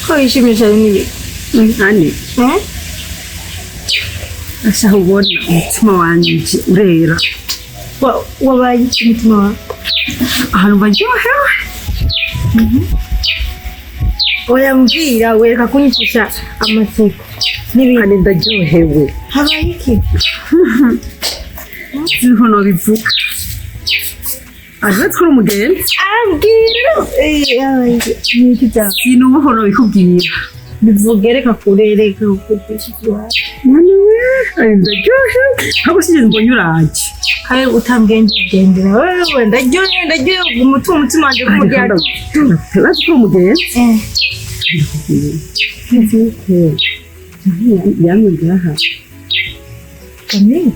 Ko wishimye cyane nibi. Ani Eh? Asha, ubona umutima wanje urera. Wabaye iki umutima wawe? Ahantu baryohewe. Oya, mbwira, wereka kunyicisha amatsiko n'ibintu. Ani, ndaryohewe. Habaye iki? Sinzi ukuntu bivuga. Aje twari umugenzi. Ambwira. Eh, habaye iki? Ni iki byawe? Sinumva ukuntu bikubwira. Bivuge, reka kure, reka kukugisha ikibazo. Mwana we, ani ndaryohewe ntabwo sinigeze mbonye uraje. Kandi utambwiye ngigendera wewe, ndaryohewe, ndaryohewe, umutima wanjye kumurya. Urazi ko uri umugenzi. Eh. Nzi yuko yamwe ngaha. Kamini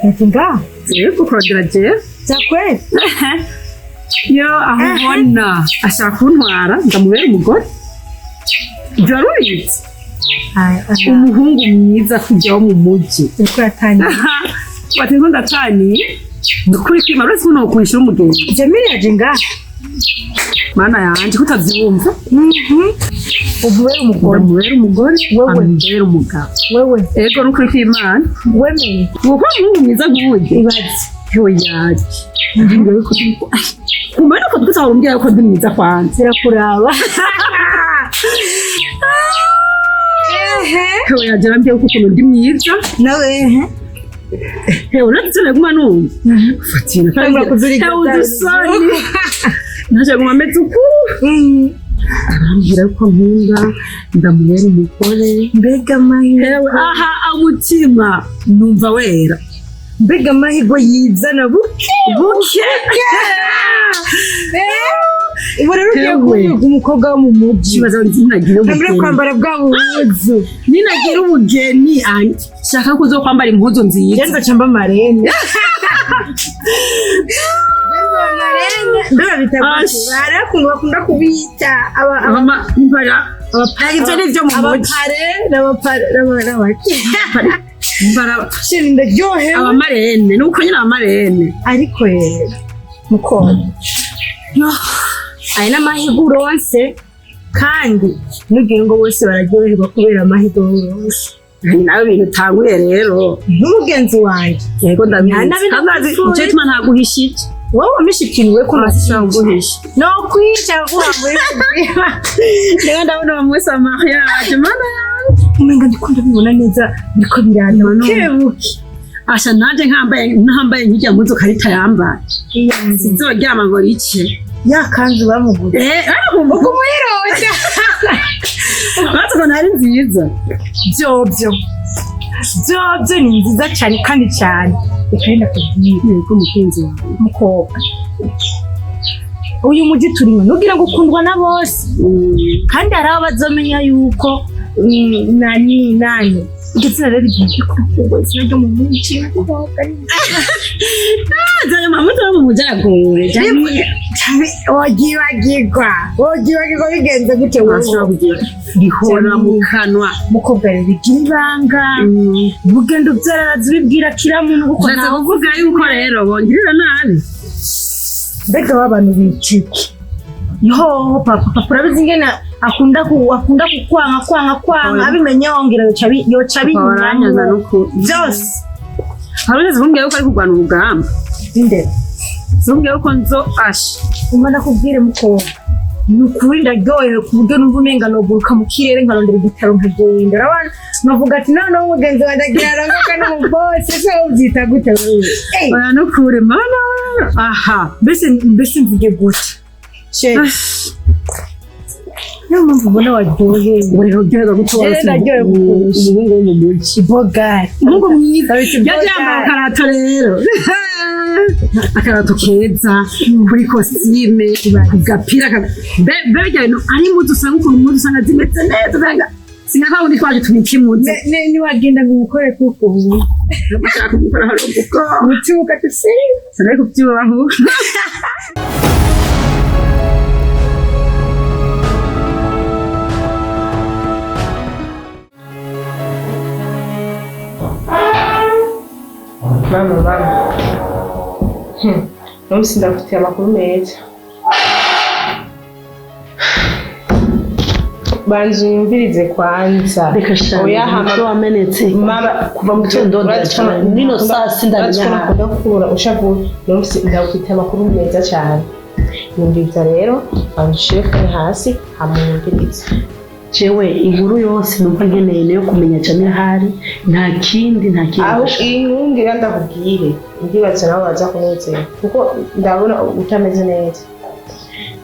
ati ngaho? Yego, kurondera jewe. Bya kweli? Yo, aho ubona ashaka kuntwara ndamubera umugore. Ibyo wari ubizi? Umuhungu mwiza kujya wo mu mujyi. Uriko uratangira. Bati ngo ndataniye ndukuri kwima, uretse ko nokunishyura umugenzi. Jamili yaje ngaha? Mana yanje, ko utabyumva. Umubere umugore? Ndamubera umugore. Wewe. Ambera umugabo. Wewe? Ego, nukuri kw'Imana. Wemeye? Uwo umuhungu mwiza nk'uyu. Ibaze. Yo yaje kumbe nuko twese umbwira ko ndi mwiza kwanza. Zirakuraba. Ehe. Yo yaje arambwira ko ukuntu ndi mwiza. Nawe ehe. Hewe, uretse naguma numva fatira. Tangura kuzuriga. Hewe, udusoni naje guma meze uku. Arambwira ko nkunda ndamubera umugore. Mbega amahirwe! Hewe, aha umutima numva wera. Mbega amahirwe yizana buke buke! Ubu rero ugiye Hewe. kuvuga umukobwa wo mu mujyi. Kibazo, ninagira Ntangure ubugeni. kwambara bwa buhuzu. Ninagira ubugeni, anje shaka ko uzokwambara impuzu nziza. Genza camba marene. Genza marene. Mbega bita gute? Ash. Barakuntu bakunda kubita aba aba Imbara ivyo ni vyo mu muji. Abapare n'abapare n'abaki. Imbara. Shiri, ndaryohewe. Abamarene nuko nyine abamarene. Ariko rero mukobwa, aya ni amahirwe uronse, kandi ntugire ngo bose bararyoherwa kubera amahirwe uronse. Ni nawe bintu utanguye rero. Nk'umugenzi wanjye. Yego, ndabizi. Nta nabi. Amazi Nakupfuye. nicyo gituma ntaguhishije. Wowe wamishikiriwe ko Sinshobora kuguhisha. No kwica guha muri Rero ndabona uwo munsi wa mariage, mana yanjye. Umenga ndiko ndabibona neza, biriko biraza buke buke. Asha, nanje nkambaye ntambaye nk'irya mpuzu Karita yambaye, sinzoryama ngo rice. Ya kanzu bamuguze? Eh. Ubwo umuyironda. Bazi ko ntari nziza. Vyovyo vyovyo ni nziza cyane kandi cyane. Reka rero ndakubwira. Yego, mukunzi wawe. Mukobwa, uyu mujyi turimo nugira ngo ukundwa na bose, kandi hari abo bazomenya yuko nani nani iryo zina rero rigiye kurakugwa, izina ryo mu mujyi, mukobwa. Ayo mamuto yo mu muji aragoye. Wogibagirwa, wogibagirwa bigenze gute wowe? Ashobora kugira rihora mu kanwa. Mukobwa rero, bigira ibanga, ugenda ubyararaza ubibwira kira muntu kuko Ushatse nawe kuvuga yuko rero bongirira nabi? Mbega wa bantu biciki yo, papa, papa urabizi ingene akunda kukwanga kwanga kwanga. Oya. Abimenye wongera yoca Baranyaga binyuramo nuko byose. Hari ugeze kumbwira yuko ari kurwana urugamba. Indero. Kumbwira yuko nzo asha. Umva ndakubwire mukobwa, ni ukuri ndaryohewe ku buryo numva umenga noguruka mu kirere nkarondera igitaro nkagenda. Urabona nkavuga ati noneho umugenzi wanjye agira arangoka n'umubosi. Ese wowe ubyita gute wewe? Eh, Oya, nukure mana aha. Mbese mvuge gute? Chérie, niyo mpamvu ubona waryohewe. Ngo rero uryoherwa gute? Rero ndaryohewe kukurusha. Umuhungu wo mu muji. Bogari. Umuhungu mwiza. Babita Yaje yambaye bogari. akarato rero, akarato keza kuri costume, ku gapira mbe bijya bintu ari impuzu, usanga ukuntu impuzu usanga zimeze neza, usanga sinka wundi twaje tubika impuzu. Niwagenda ngo umukore kuko ubu Bashaka kumukora hari ubwo umutima ukadusiga. Sinari kubyubaho. Mama, mama, Umunsi ndagufitiye amakuru meza. Banza unyumvirize kwanza. Reka shana, Oya, hama umutwe wamenetse. Mama, Kuva mu gitondo ndondera cyane, nino saa sindamenya ahantu. Akunda gukura ushavuye, numvise ndagufite amakuru meza cyane. Nyumviriza rero, banza ushire phone hasi, hama unyumvirize. Jewe inkuru yose numva nkeneye niyo kumenya Jamil ahari, nta kindi, nta kindi. Aho inkungira ndakubwire, ndibaza nawe baza kunezera kuko ndabona utameze neza.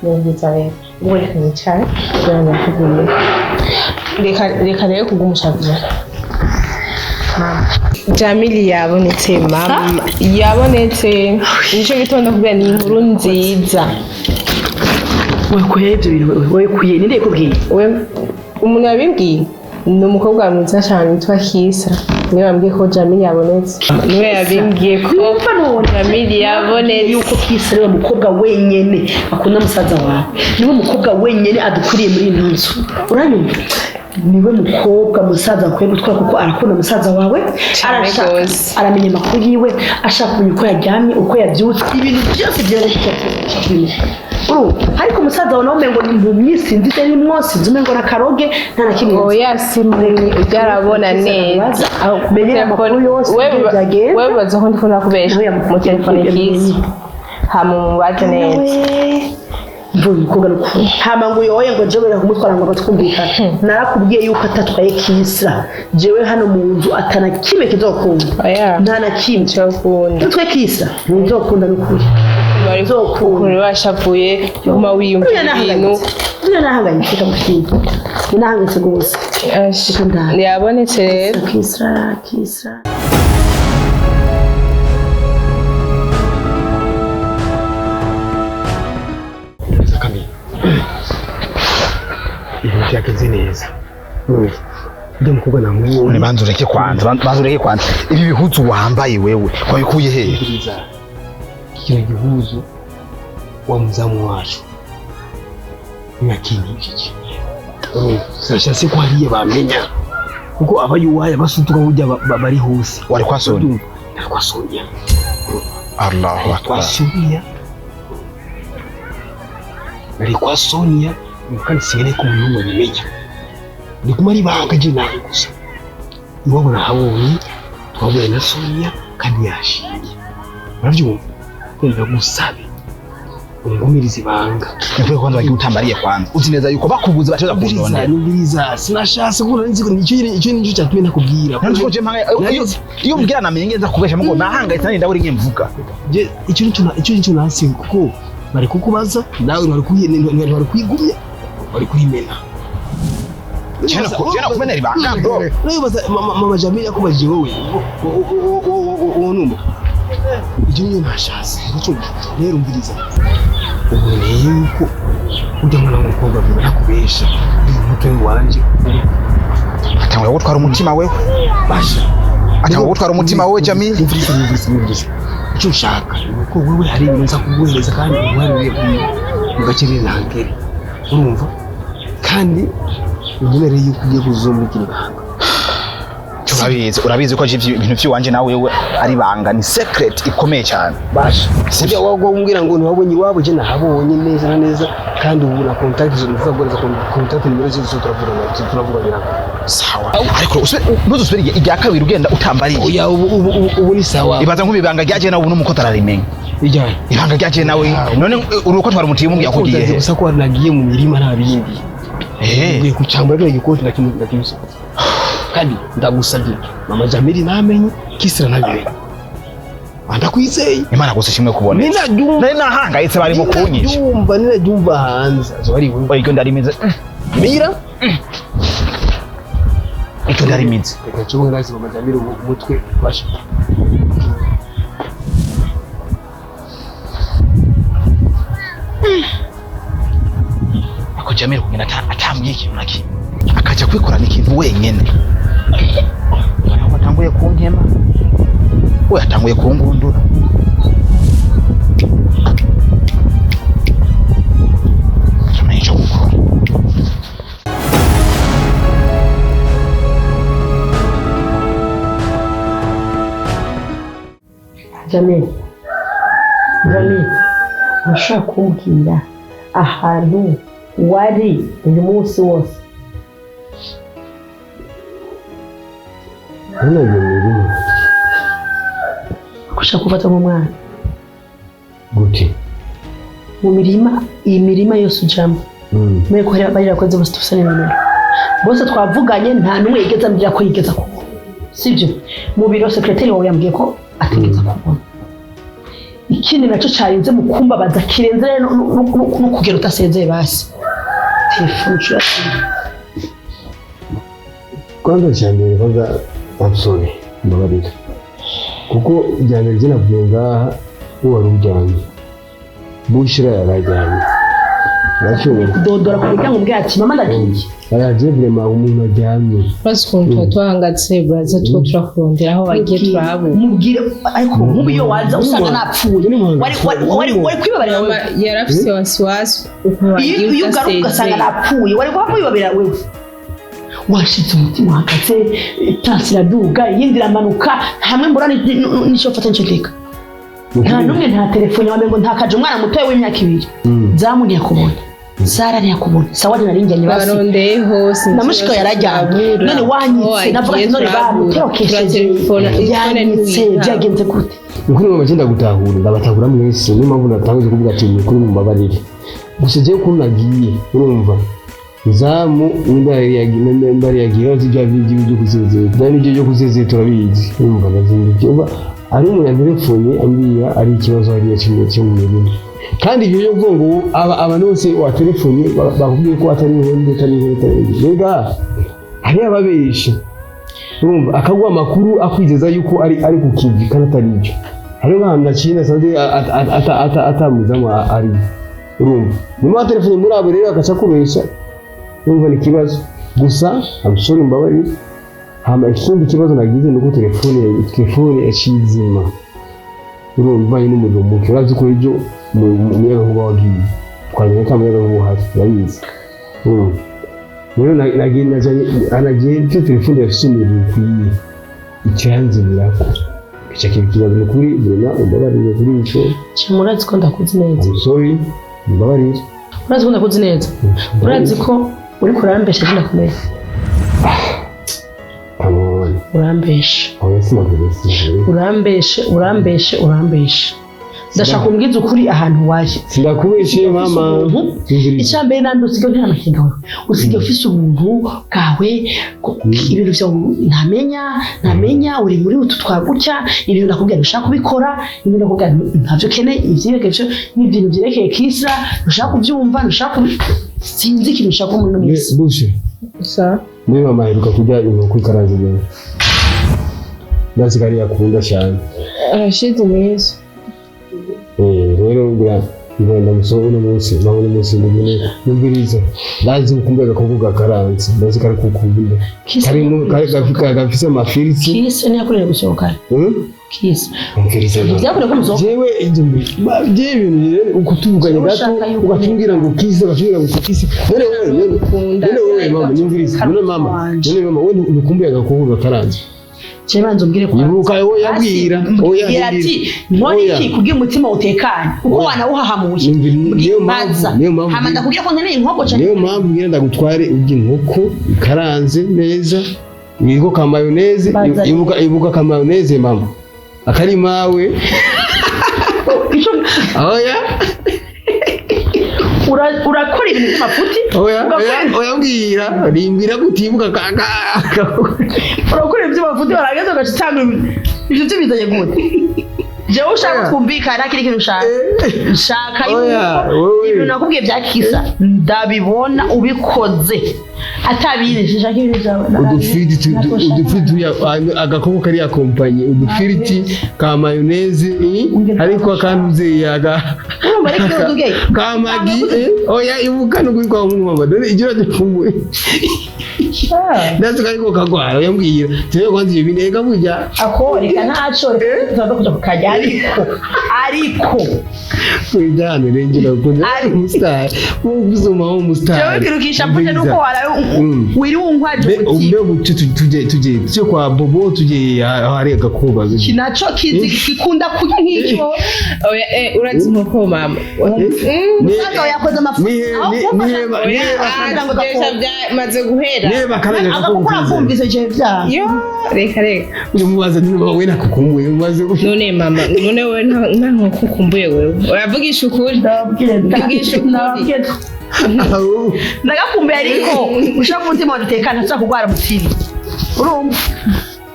Nyumviriza rero, ubwo reka nicare kugira ngo ndakubwire. Reka rero kugumushavura. Mama, Jamili yabonetse, mama yabonetse. Nico gitondo kubwira ni inkuru nziza. Wekuye ibyo bintu, wekuye ninde yakubwiye? We umuntu yabimbwiye ni umukobwa mwiza cyane witwa Kisa, niwe wambwiye ko Jamili yabonetse, niwe yabimbwiye ko Jamili yabonetse. Yuko Kisa ariwe mukobwa wenyene akunda musaza wawe, niwe mukobwa wenyene adukwiriye muri ino nzu, uranyumva? Niwe mukobwa musaza akwiye gutwara kuko arakunda musaza wawe. Cyane Arashaka gose. aramenya amakuru yiwe, ashaka kumenya uko yaryamye, uko yabyutse, ibintu byose byerekeye kubimenya. Urumva, ariko musaza wawe nawe umengo ni impumyi, sinzi icyo arimwo, sinzi, umengo na karoge, nta na kimwe. Oya, si mpumyi, ujya arabona neza. Menye amakuru yose We uko byagenze. we baza ko ndiko nakubesha, mu telefone Kisa, hama umubaze neza. Mvuye umukobwa n'ukuri hama ngo uyoye ngo jewe kumutwara ngo batwumvikane. Narakubwiye yuko atatwaye Kisa, jewe hano mu nzu atana kimwe kizokunda. Oya. Nta na kimwe. Icyo ukunda. Tutwe Kisa ntizokunda n'ukuri. Bari ukuntu bashavuye, guma wiyumvira ibintu. Uriya nahangayitse kamushima, nahangayitse rwose. Ash, yabonetse rero. Kisa, Kisa. Kamil, ibintu byagenze neza. Ujya mukobwa namubonye. Banza ureke kwanza, banza ureke kwanza. Ibi bihuzu wambaye wewe wabikuye hehe? Kino gihuzu wa muzamu wacu nyakinigiki sinashatse ko hariya bamenya kuko abayuwaya basutuka burya bari hose. Wari kwa Sonia? Nari kwa Sonia. Allahu Kwa akbar. Sonia, nari kwa Sonia kandi sinkeneye ko umuntu n'umwe abimenya, ni kuma ari ibanga je nawe gusa. Iwabo nahabonye, twahuye na Sonia kandi yashimye, urabyumva? Rero ndagusabe ungumirize ibanga. Nikwiye kwanza bagiye utambariye kwanza. Uzi neza yuko bakubuze bashobora kundondera. Nyumviriza, sinashatse kuko nari nzi ko icyo nicyo cyatumye ntakubwira. None ko je mpanga iyo umbwira namenye ngenza kubesha mugo nahangayitse nari ndabura inge mvuga. Je icyo nicyo nasi kuko bari kukubaza nawe wari kwigumya wari kurimena. Jena kumenera ibanga bro. Nawe mama Jamila yakubajije wowe uwo numa icyo niyo nashatse nicyo. Rero umviriza, uboneye yuko ujya mwana w'umukobwa biba yakubesha uyu mutwe wanje. Atangura gutwara umutima wewe. Basha. Atangura gutwara umutima wewe Jamil. Umviriza, umviriza, umviriza, icyo ushaka ni uko wewe hari ibintu nza kuguhereza kandi uguharire mu gace ntangere, urumva? Kandi unyemerere yuko ugiye kuzombikira ibanga. Urabizi ko je ibintu by'iwanje nawe wewe ari banga, ni secret ikomeye cyane. Basha, sibyo? Wowe umbwira ngo ntiwabonye iwabo, je nahabonye neza na neza, kandi ubu na contact zo ndavuga guhereza contact nimero zose, turavugana turavuganira. Sawa. Ariko ntuzusubire irya kabiri ugenda utambariye. Oya, ubu ni sawa. Ibaza nk'ibibanga ryaje nawe ubu n'umuko atararimenya. Ijyanye Ibanga ryaje nawe none uruko twara umutiye umubwiye ko ugiye he? Gusa ko nagiye mu mirima nta bindi. Eh. Ngiye kucambura kiriya gikoti ndakimusiga, kandi ndagusabye mama Jamili namenye, Kisira ntabimenye, ndakwizeye. Imana gusa ishimwe kubona. Ninabyumva. Nari nahangayitse barimo kunyica. Ninabyumva hanze azoba ari wewe. Oya, iryo ndarimize. Mira. Iryo ndarimize. Reka nshobore ndazi mama Jamili ubu umutwe basha. Ako Jamil kugenda atambwiye ikintu na kimwe. Akaja kwikorana ikintu wenyene. Ubona ko atanguye kunkema. We atanguye kungundura. Tumenye ico gukora. Jamil, Jamil, urashobora kumbwira ahantu wari uyu munsi wose? Nagiye mu mirima. Gushaka gufata nk'umwana. Gute? Mu mirima, iyi mirima yose ujamo, mwe ko hari bari bakoze bose tufise nimero, bose twavuganye, nta n'umwe yigeze ambwira ko yigeze kubona, sibyo? Mu biro secrétaire wawe yambwiye ko atigeze kubona. Ikindi nacyo carinze mu kumbabaza kirenze rero no kugera utasezeye, basi telefone ucurasiye. Kwanza cya mbere, kwanza I'm sorry, mbabarira, kuko ibya mbere byo navuye ngaha uwo wari uryamye, Bushira yarajyanye, urashobora Kudodora ku muryango umbwira ati: "Mama, ndagiye." Araje vraiment, umuntu aryamye. Urazi ukuntu tuba duhangatse, buraza, tuba turakurondera aho wagiye turahabura. Mubwire, ariko nk'ubu iyo waza usanga napfuye, wari kwibabarira Mama wewe? yarafise wasiwasi ukuntu wagiye Iyo ugaruka ugasanga utasezeye. napfuye, wari kuba kwibabarira wewe? Washize umutima uhagaze, tansi iraduga, iyindi iramanuka, hamwe mbura n'icyo mfata n'icyo ndeka. Nta n'umwe, nta telefone wawe ngo ntakaje umwana mutoya w'imyaka 2. Zamu ntiyakubona, Sara ntiyakubona, sawa, nari njyanye basi. Barondeye hose. Na mushika yarajyanye. None wanyitse, navuga ati none bamutorokesheje, yanyitse, byagenze gute? Ni ukuri mama, genda gutahura, ndabatahura mwese, niyo mpamvu natanguye kuvuga ati ni ukuri mumbabarire. Gusa jewe ukuntu nagiye, urumva zamu nimba yari yagiye azi ibya bindi byo kuzezera, bya nibyo byo kuzezera turabizi. Urumva ndazindukiye, umva ari umuntu yantelefone ambwira ari ikibazo hariya cyo mu mirima, kandi ibyo byo kuvuga ngo abantu bose watelefone bakubwiye ko atari ihonde, atari ihonde, atari ihonde, rega hariyo ababesha. Urumva akaguha amakuru akwizeza yuko ari ku kivi kandi atari ibyo. Hariho nk'ahantu naciye nasanze atamuzamu ari. Urumva nyuma ya telefone muri abo rero agaca akubesha, urumva ni ikibazo. Gusa I'm sorry, mbabarire. Hama ikindi kibazo nagize ni uko telefone yaciye izima, urumva ivanye n'umuriro muke. Urazi ko ejo umuyagankuba wagiye, twamenya ko umuyagankuba uhari, urabizi. Urumva rero nagiye anagiye mfite telefone yafise umuriro ukwiye, ikiranzimirako gica kiba ikibazo. Ni ukuri vraiment umbabarire kuri ico. Murazi ko ndakuzi neza. I'm sorry, mbabarire. Urazi ko ndakuzi neza, urazi ko uriko urambesha, je ndakumenya. Come on. Urambesha. Oya, sinakubesha. Urambeshe, urambeshe, urambeshe. Ndashaka umbwize ukuri ahantu waje. Sindakubeshe mama. Icya mbere nandi usigaye nta makenga wawe, usigaye ufise ubuntu bwawe, ibintu byawe ntamenya uri muri utu twagutya. Ibintu ndakubwira ntushaka kubikora, ibintu ndakubwira ntabyo ukeneye, ivyerekeye byo n'ibintu byerekeye kisa ntushaka kubyumva, ntushaka sinzi ikintu ushaka muri ino minsi. Bushe. Sa. Niba mama aheruka kurya inkoko ikaranze neza, ndazi ko ariyo akunda cyane. Arashize iminsi. Rero ngira ngo ndamusaba uno munsi, mama, uno munsi ndugune numviriza, ndazi ukumva agakoko gakaranze, ndazi ko ari kukunda. Kisa. Karimo gafise amafiriti. Kisa ntiyakoreye gusohokana. Kisa. Umviriza mama. Ntibyakoreye ko musohoka. Jewe ibyo jewe ibintu rero uko tuvuganye gato Ushaka yuko ugatubwira ngo kisa, ugatubwira ngo kisa, none wewe Ukunda. none wewe mama, nyumviriza, none mama, none mama, wewe ntukumbuye agakoko gakaranze? Je, banza umbwire ko Ibuka, oya, bwira, oya. Mbwira ati nkore Oya. iki kugira umutima utekanye, kuko Oya. wanawuhahamuye. Niyo mpamvu Baza. niyo mpamvu Hama ndakubwira ko nkeneye inkoko cyane. Niyo mpamvu ngira ndagutware urya inkoko ikaranze neza, iriko ka mayonnaise. Baza. Ibuka ka mayonnaise mama, akari mawe. Ico Oya. Urakora ibintu by'amafuti. Oya, oya, oya, mbwira, rimbwira ko utibuka ka Urakora ibintu by'amafuti, warangiza ugaca utanga ibyo byo bizanye gute? Jewe ushaka Oya. twumvikana kiri kintu ushaka, nshaka Oya, yuko wowe. ibintu nakubwiye bya kisa ndabibona ubikoze, atabizi nshaka ibintu byawe. Udufiriti udufiriti agakoko kari akompanye udufiriti ka mayonnaise, ariko akantuze aga Urumva ariko iyo uduge ka magi. Oya, ibuka nukuri kwa Mungu mama, dore ijoro rifunguye, ndazi ko ariko kagwara. Oya, mbwira tuye kwanza ibyo bintu ega burya. Ako reka ntaco, reka tuzaza kuja kukajya, ariko Kwijana rengera ukunda umustar, uguzuma umustar. Jewe kirukisha mvuje nuko waraye wiri wunkwaje Mbe umutima. Tuje kwa Bobo, tuje hari agakuba. Iki naco kizi gikunda kurya nk'icyo. Oya, urazi inkoko mama. Musaza wawe yakoze amafuti aho kumufasha kugira ngo Deja gakoko byamaze guhera. Niba karanga Agakora kumvise je vya. Yo, reka reka. Umubaza niba we nakukumbuye umubaze. None mama, none wewe nta nkoko ukumbuye wewe. Uravugisha ukuri. Ndababwira Mvugisha ukuri. ndababwira ndagakumbuye ariko ushaka umutima wadutekana nshaka kurwara umutima urumva.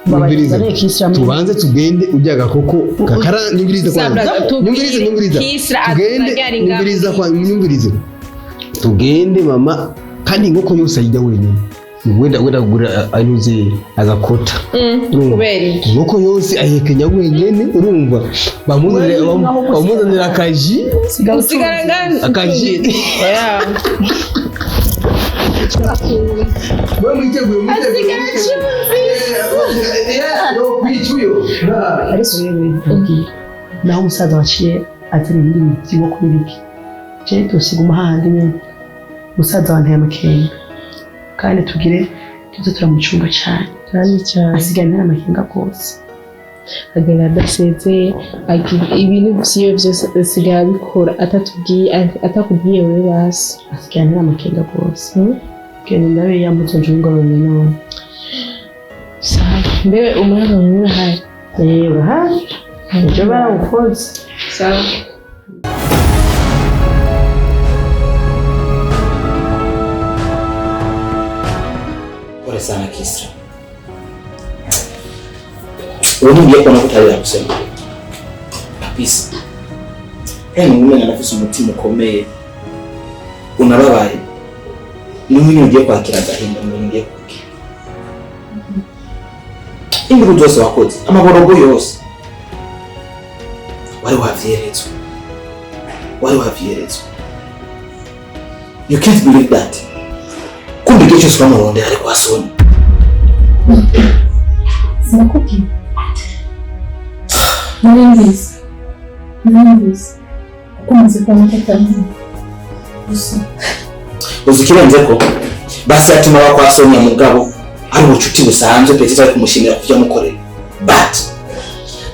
Nyumviriza. Tubanze tugende ujya agakoko kakara nyumviriza kwanza. Nyumviriza nyumviriza. Tugende nyumviriza kwa nyumviriza. Tugende mama kandi inkoko yose ayijya wenyine. Wenda wenda kugura anuze agakota. Kubera iki? Inkoko yose ayihekenya wenyine urumva. Bamuzanira akaji. Usigara ngani? Akaji. Oya. Wewe mwiteguye mwiteguye. Ariko rero ndabwira naho umusaza waciye azana ibindi bintu by'inkoko n'ibiki je dusiguma hahandi nyene umusaza wanteye amakenga kandi tugire tuze turamucunga cane Kandi cyane. asigaye antera amakenga rwose. Agenda adasezeye, agira ibintu vyiwe vyose asigaye abikora atatubwiye, atakubwiye wewe basi. Asigaye antera amakenga rwose. Genda ndabe yambutse njungorone none. Sawa. Mbewe umuyaga urahari? Urahari ejo barawukoze. Sawa. Pole sana Kisra. Ubu kuona ko utarira kusema kabisa. Yaani mume anafise umutima ukomeye unababaye n'umwe ugiye kwakira agahinda n'umwe ugiye kwakira induru zose wakoze amaborogo yose wari wavyeretswe wari wavyeretswe. You can't believe that. Kumbe igihe cyose wamurondera ariko wasoni. Sinakubwiye. Nari mbizi. Nari mbizi. Kuko umaze kubona ko atankunda. Gusa. Uzi ikirenze ko basi atuma bakwa Sonia mugabo ari ubucuti busanzwe Petite ari kumushimira kuvyo amukorera. But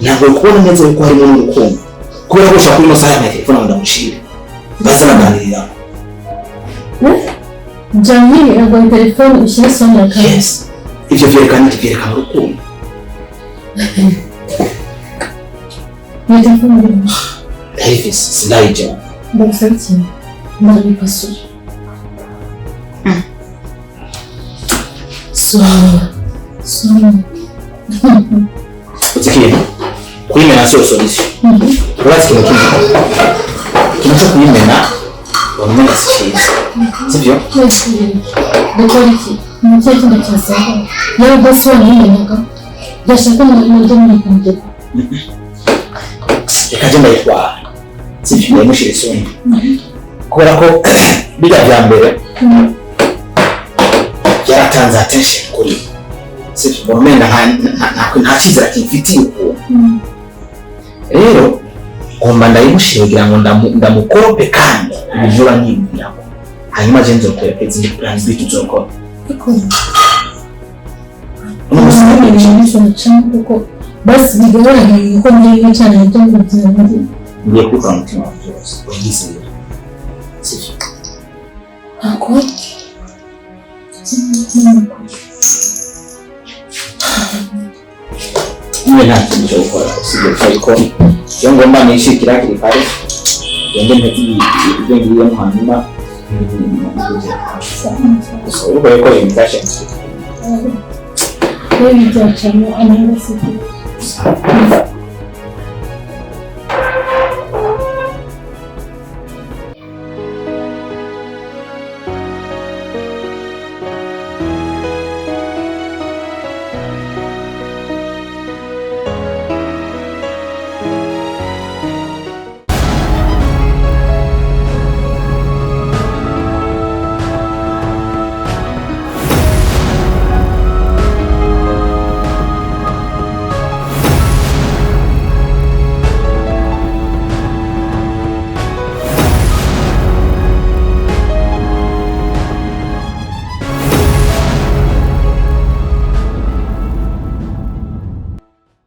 ntabwo kubona neza yuko harimo n'urukundo. Kubera ko ushaka kuri masaha ya telefone ngo ndamushire. Baza baganirira. Jamil aguha telefone ushyire Sonia kandi. Yes. Ivyo vyerekana iki? Vyerekana urukundo. Iyo telefone irimo. Davis sindayijya. Ndagusaba ikintu. Ndabipasura. Sonia. Sonia. Uzi ikintu? Kuyimena siyo solution. Urazi ikintu kimwe? Ikintu cyo kuyimena wamenya si cyiza. Sibyo? Dukora iki? Ni ikihe kindi cyasabwa? Yewe bosi wanyu yimenaga. Ndashaka ngo muri kumugera. Reka nje ndayitwara. Sibyo? Ndayimushyira isoni. Kubera ko bijya bya mbere byaratanze attention kuri we. Sibyo? Wamenya nta cyizere akimfitiye ukuntu. Rero ngomba ndayimushyira kugira ngo ndamukorope kandi ibivura nibwirako. Hanyuma je nzokwereka izindi plan B tuzokora. Kuko basi bigaragara ko ngiye cyane ibyo ngibyo. Ngiye kubikora umutima wanjye wose. Unyizere. Sibyo? Ntabwo. Niba nta kintu cyo gukora usibye gusa ariko iyo ngomba nishikira hakiri kare ngende mpete ibyo ngiyemo hanyuma gusa urumva yuko bimfasha. Rero byacamo amahoro.